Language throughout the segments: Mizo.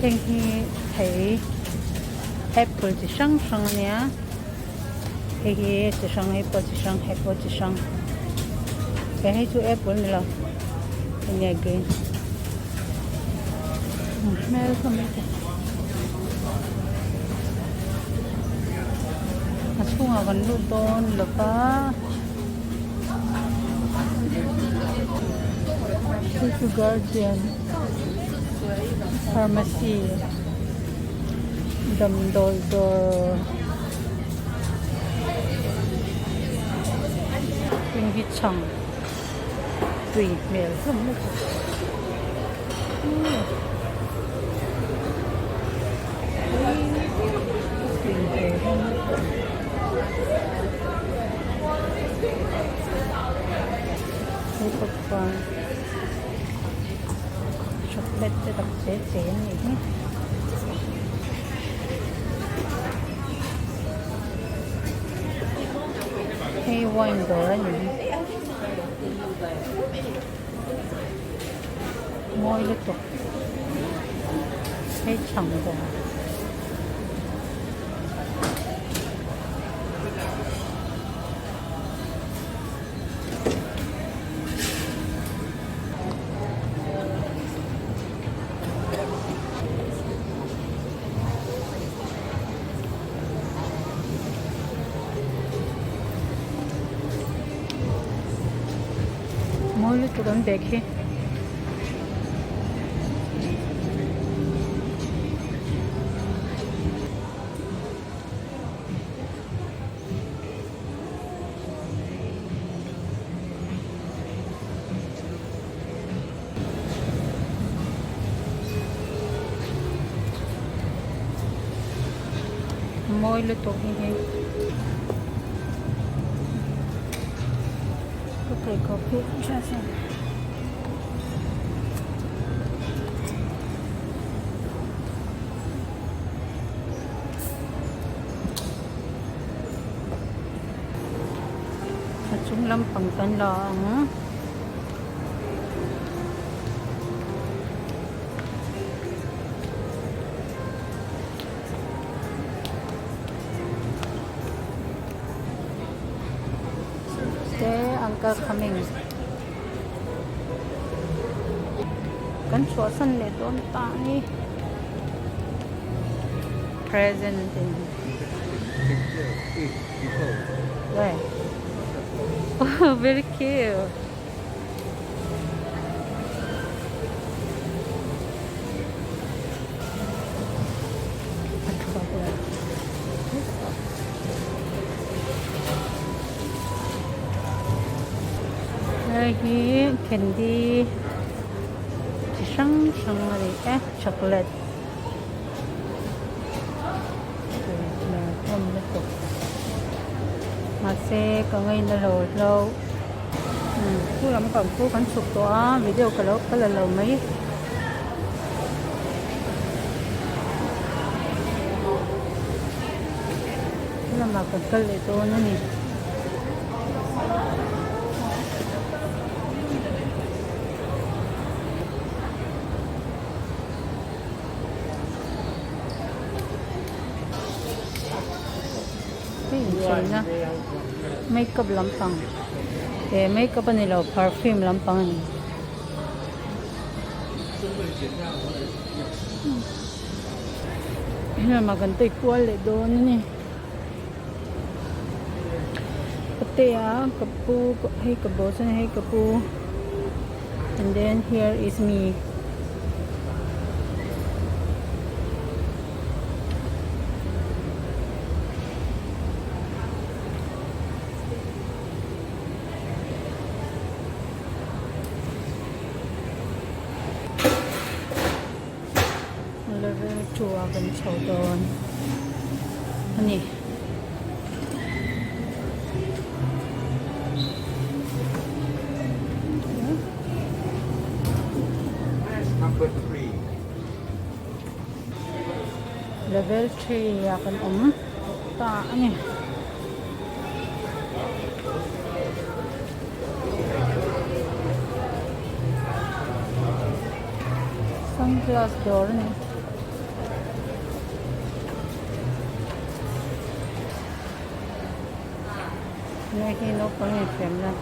Heng hi thei apple chi hrang hrang a nia hei hi chi hrang hei pawh chi hrang hei pawh chi hrang he hei chu apple ni lo enge green hmel hlawm lutuk a chhungah kan lut dawn lova. Hei chu guardian pharmacy damdawi dawr heng hi chhang tui hmel hlawm lutuk. Tui hmel hlawm lutuk. Hei pawh chuan chocolate te tak che che a nih hi. Hei wine dawr a ni hi. Mawi lutuk. Hei chhang dawr. Mawi lutuk an bag hi. Mawi lutuk hi hei ka pheikhawk hi A chung lampang kan la ang. Te uncle coming. Kan chhuahsan leh dawn ta a ni. Present in Where? Oh, very cute. Hei hi candy chi hrang hrang a ni e chocolate hlawm lutuk mahse ka ngaina lo hlauh chu lam pang chu kan chhuk tawh a video ka lo ka la lo mai. Lamah kan kal leh dawn a ni. Hei incheina makeup lampang eh makeup a ni lo perfume lampang a ni. Lamah kan tei kual leh dawn a ni. Patea ka pu hei ka boss a ni hei ka pu and then here is me. Level 2 a kan chho dawn a ni. Number 3. Level 3 a kan awm ta a ni. Sunglass dawr a ni. Hei hi naupang infiamna.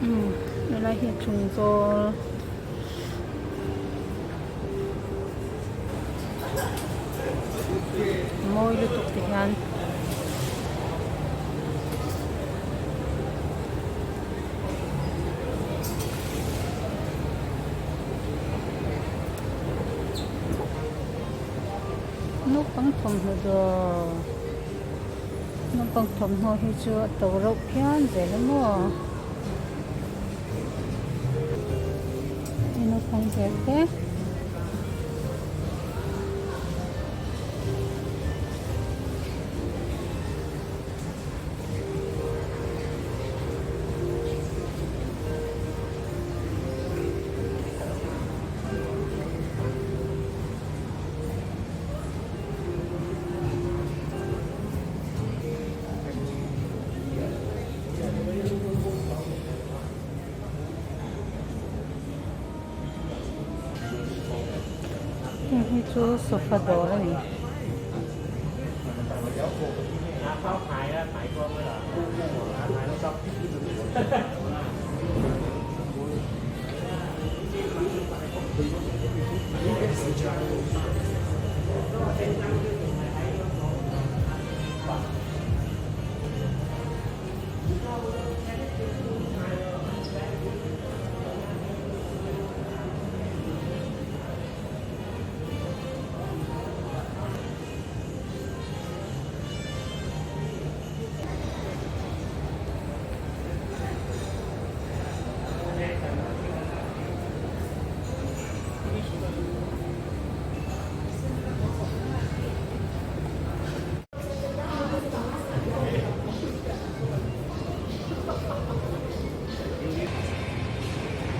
Umm helai hi chung zawl mawi lutuk ti hian. Naupang thawmhnaw dawr naupang thawmhnaw hi chu a to reuh phian zel a maw naupang vel te. Heng hi chu sofa dawr a ni.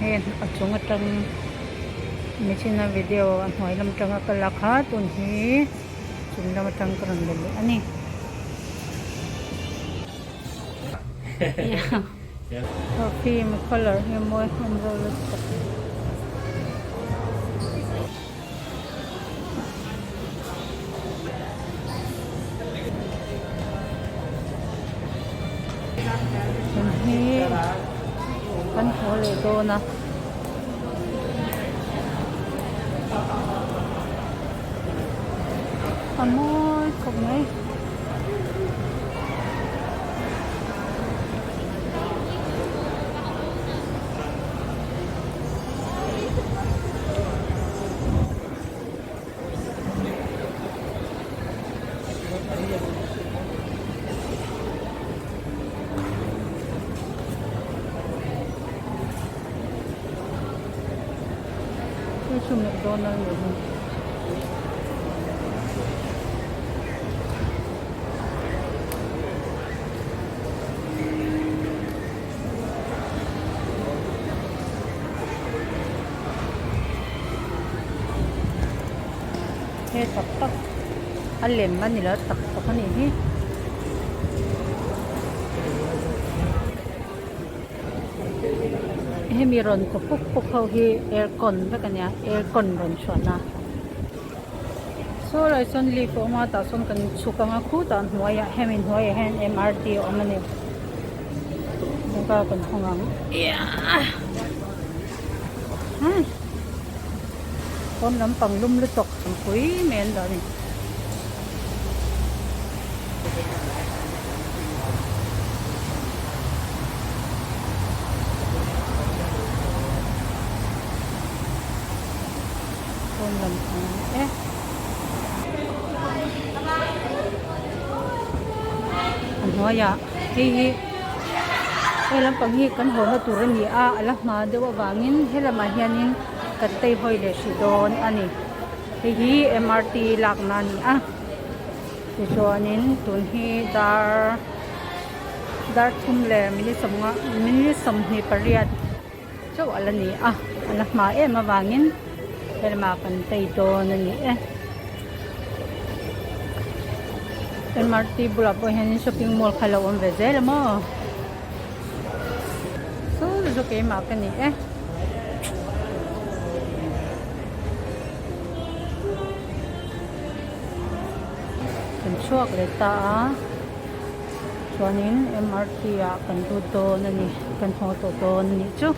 Heng a chung atang michina video a hnuai lam atanga ka la kha tun hi chung lam atang ka rawn la leh a ni. Perfume colour hi mawi hman reuh lutuk. Tun hi kan haw leh dawn a. A mawi khawp mai. Hei chu McDonald nih hi. He tak tak a lem a ni lo tak tak a nih hi. Hemi rawn kaw puk puk ho hi aircon vek a nia aircon rawn chhuahna saw lai sawn lift a awm a tah sawn kan chhuk ang a khutah hnuaiah hemi hnuaiah hian M_R_T a awm a ni kawngka kan hawng ang pawn lampang lum lutuk ang pui mai an dah a ni. Pawn lampang e. A hnuaiah hei hi He lampang hi kan haw na tur a ni a, a la hma deuh avangin he lamah hianin kan tei hawi leh hrih dawn a ni. Hei hi MRT lakna a ni a, tichuanin tun hi dar dar thum leh minute sawmnga minute 28 chauh a la ni a, a la hma em avangin he lamah kan tei dawn a ni e. MRT bulah pawh hianin shopping mall kha a lo awm ve zel a maw saw chu keimah ka ni e. Kan chhuak leh ta a chuanin MRT ah kan lut dawn a ni kan haw tawh dawn a nih chu.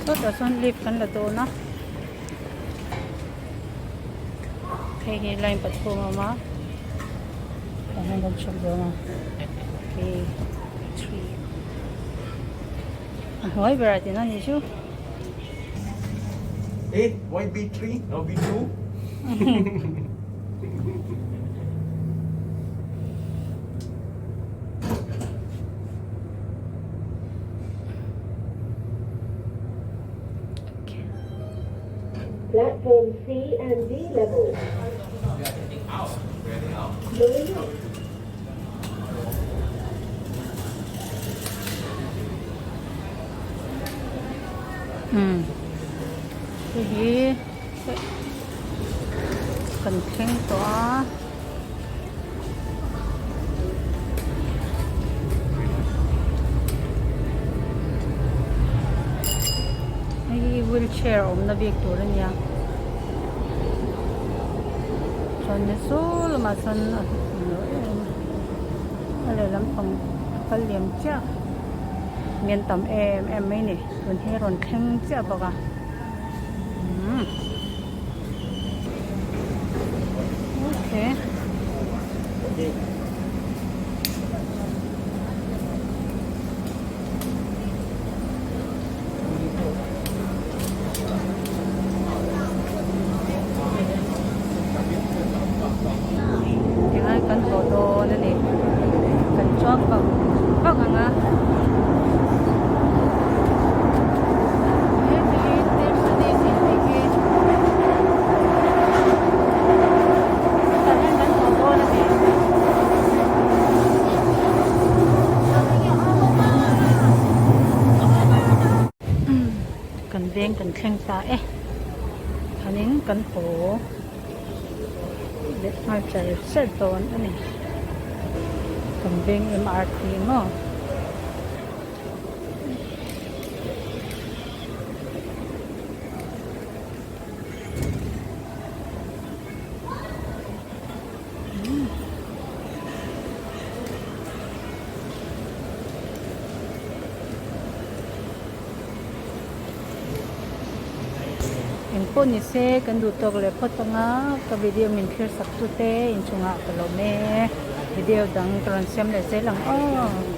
Sawtah chuan lift kan la dawn a hei hi line pathum a awm a tah hian kan chhuk dawn a hei three a hnuai berah tihna a nih chu. Eh why B three not B two Platform C and D level. Umm hei hi kan thleng tawh a. Hei hi wheelchair awmna bik tur a nia chuan ni saw lamah sawn a a lehlam pang a kal liam chiah ngen tam em em mai a ni tun hi a rawn thleng chiah bawk a umm. Okay. Tingai kan haw dawn a ni. Kan chuang vang vang ang a. Kan veng kan thleng ta e khanin kan haw leh nghal char char dawn a ni kan veng MRT maw. Engpawh ni se kan duh tawk leh phawt anga ka video min thlir sak tute inchungah ka lawm e video dang ka rawn siam leh zel ang aw.